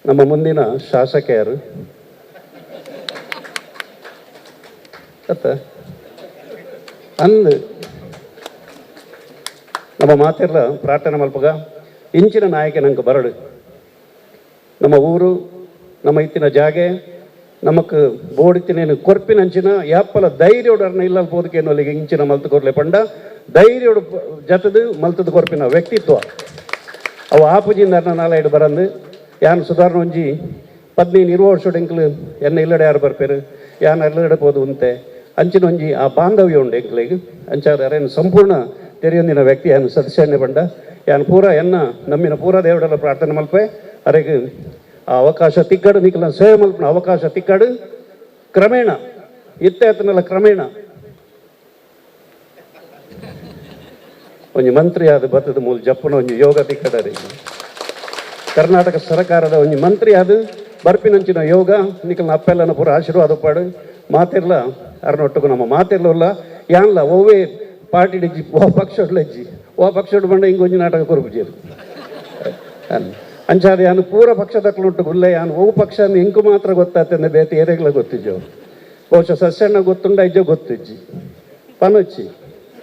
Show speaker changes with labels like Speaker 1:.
Speaker 1: ನಮ್ಮ ಮುಂದಿನ ಶಾಸಕೆಯರು ಅತ್ತ ಅಂದ್ ನಮ್ಮ ಮಾತೆಲ್ಲ ಪ್ರಾರ್ಥನೆ ಮಲ್ಪಗ ಇಂಚಿನ ನಾಯಕೆ ನಂಗೆ ಬರಡು. ನಮ್ಮ ಊರು, ನಮ್ಮ ಇತ್ತಿನ ಜಾಗೆ, ನಮಕ್ ಬೋಡಿತ್ತಿನೇನು ಕೊರ್ಪಿನಂಚಿನ ಯಾಪ್ಪಲ ಧೈರ್ಯೋಡು ಅರ್ನ ಇಲ್ಲ ಪೋದಕೇನು ಇಂಚಿನ ಮಲ್ತು ಕೊರ್ಲೆ ಪಂಡ ಧೈರ್ಯೋಡು ಜತದು ಮಲ್ತದ ಕೊರ್ಪಿನ ವ್ಯಕ್ತಿತ್ವ ಅವು ಆಪುಜಿಂದ ಅರ್ನ ನಾಲೈಡು ಬರಂದು. ಯಾನ್ ಸುಧಾರಣೆ ಒಂಜಿ 15 20 ವರ್ಷ ಎಂಕ್ಲು ಎನ್ನ ಇಲ್ಲಡೆ ಯಾರು ಬರ್ಪೇರು, ಯಾನ್ ಎಲ್ಲಡೆ ಪೋದು ಉಂತೆ ಅಂಚಿನ ಒಂಜಿ ಆ ಬಾಂಧವ್ಯ ಉಂಡು ಎಂಕ್ಲೆಗ್. ಅಂಚಾದ ಅರೇನು ಸಂಪೂರ್ಣ ತೆರೆಯೊಂದಿನ ವ್ಯಕ್ತಿ ಯಾನ್ ಸದಸ್ಯನೇ ಪಂಡ ಯಾನ್ ಪೂರ ಎನ್ನ ನಮ್ಮಿನ ಪೂರ ದೇವಡೆಲ್ಲ ಪ್ರಾರ್ಥನೆ ಮಲ್ಪೆ. ಅರೆಗ್ ಆ ಅವಕಾಶ ತಿಕ್ಕಡು, ನಿಕ್ಲ ಸೇವೆ ಮಲ್ಪನ ಅವಕಾಶ ತಿಕ್ಕಡು. ಕ್ರಮೇಣ ಇತ್ತೆ ಆತನಲ್ಲ ಕ್ರಮೇಣ ಒಂಜಿ ಮಂತ್ರಿ ಆದ ಬತ್ತದ ಮೂಲ ಜಪ್ಪುನ ಒಂಜಿ ಯೋಗ ತಿಕ್ಕಡರಿ. ಕರ್ನಾಟಕ ಸರ್ಕಾರದ ಒಂಜಿ ಮಂತ್ರಿ ಆದ ಬರ್ಪಿನಂಚಿನ ಯೋಗ ನಿಕಲ್ನ ಅಪ್ಪೆಲ್ಲನ ಪೂರ ಆಶೀರ್ವಾದ ಪಾಡು. ಮಾತಿರ್ಲ ಅರನೊಟ್ಟುಗು ನಮ್ಮ ಮಾತಿರ್ಲಲ್ಲ ಯಾನ್ಲ ಒವ್ವೇ ಪಾರ್ಟಿ ಡಿಜ್ಜಿ, ಓ ಪಕ್ಷಡ್ಲಜ್ಜಿ, ಓ ಪಕ್ಷಡ್ ಬಂಡ ಹಿಂಗೆ ಒಂಜಿ ನಾಟಕ ಕೊರ್ಪುಜೇರು. ಅಂಚಾದ ಯಾನು ಪೂರ ಪಕ್ಷದಕ್ಲುಂಟು ಗುಲ್ಲೆ. ಯಾನು ಓ ಪಕ್ಷ ಎಂಕು ಮಾತ್ರ ಗೊತ್ತಾಗ್ತದೆ, ಬೇತೆ ಏರೆಗ್ಲ ಗೊತ್ತಿಜ್ಜೋ. ಬಹುಶಃ ಸಸ್ಯಣ್ಣ ಗೊತ್ತುಂಡ ಇಜ್ಜೋ ಗೊತ್ತಿಜ್ಜಿ ಪನೊಚ್ಚಿ.